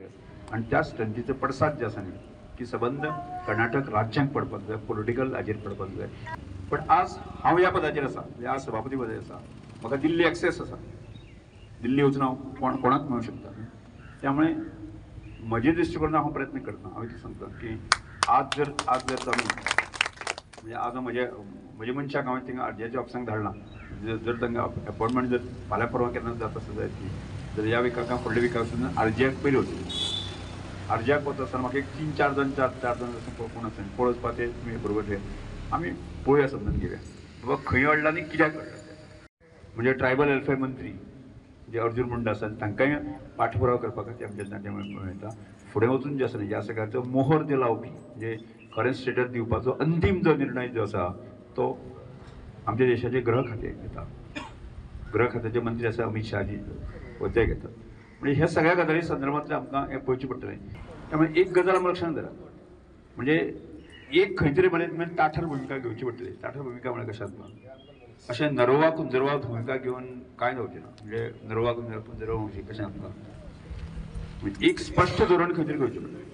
आसा आनी त्या स्ट्रेंथीचो पडसाद जे आसा न्ही की सबंद कर्नाटक राज्यांक पडपाक जाय, पॉलिटिकल हाजेर पडपाक जाय. पण आज हांव ह्या पदाचेर आसा, म्हणजे आज सभापती पदाचेर आसा, म्हाका दिल्ली एक्सेस आसा, दिल्ली वचून हांव कोणाक मेळूंक शकता. त्यामुळे म्हजे दृश्टिकोनान हांव प्रयत्न करता. हांव इतलें सांगता की आज जर आमी म्हणजे आज म्हजे मनशाक हांवें थिंगा आरजीआयच्या ऑफिसांक धाडलां, जर तांकां अपॉयंटमेंट जर फाल्यां परवां केन्ना जाता आसत जायत न्ही जाल्यार ह्या विकाक हांव फुडल्या विकाक वचून आरजीआयक पयलीं वतलें. आरजीआयक वता आसतना म्हाका एक 3 4 जाण 4 जाण कोण आसा पळोवपा ते तुमी बरोबर ते आमी पळोवया, समजून घेवया बाबा खंय अडला आनी कित्याक अडला. म्हणजे ट्रायबल वेलफेअर मंत्री जे अर्जुन मुंडा आसा तांकांय पाठपुरावा करपा खातीर आमच्या जाणटे मेळटा. फुडें वचून जे आसा न्ही ह्या सगळ्याचो मोहर जे लावपी म्हणजे खरें स्टेटस दिवपाचो अंतीम जो निर्णय जो आसा तो आमच्या देशाचे गृह खातें घेता. गृह खात्याचे मंत्री आसा अमीत शहाजी ते घेतात. म्हणजे ह्या सगळ्या गजाली संदर्भांतले आमकां हें पळोवचें पडटलें. त्यामुळे एक गजाल आमकां लक्षांत धरात, म्हणजे एक खंय तरी मेरेन ताठर भुमिका घेवची पडटली. ताठर भुमिका म्हळ्यार कशें आसता, अशें नरवा कुंजरवा भुमिका घेवन कांय जावचें ना. म्हणजे नरवा कुंजरवा म्हणजे कशें आमकां एक स्पश्ट धोरण खंय तरी घेवचें पडटलें.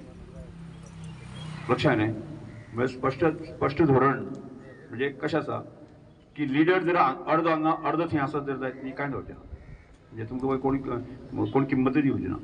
लक्षात न्ही, म्हणजे स्पश्ट धोरण म्हणजे कशें आसा की लिडर जर अर्दो हांगा अर्दो थंय आसत जर जायत न्ही कांय जावचें ना. म्हणजे तुमकां कोण किंमतूय दिवची ना.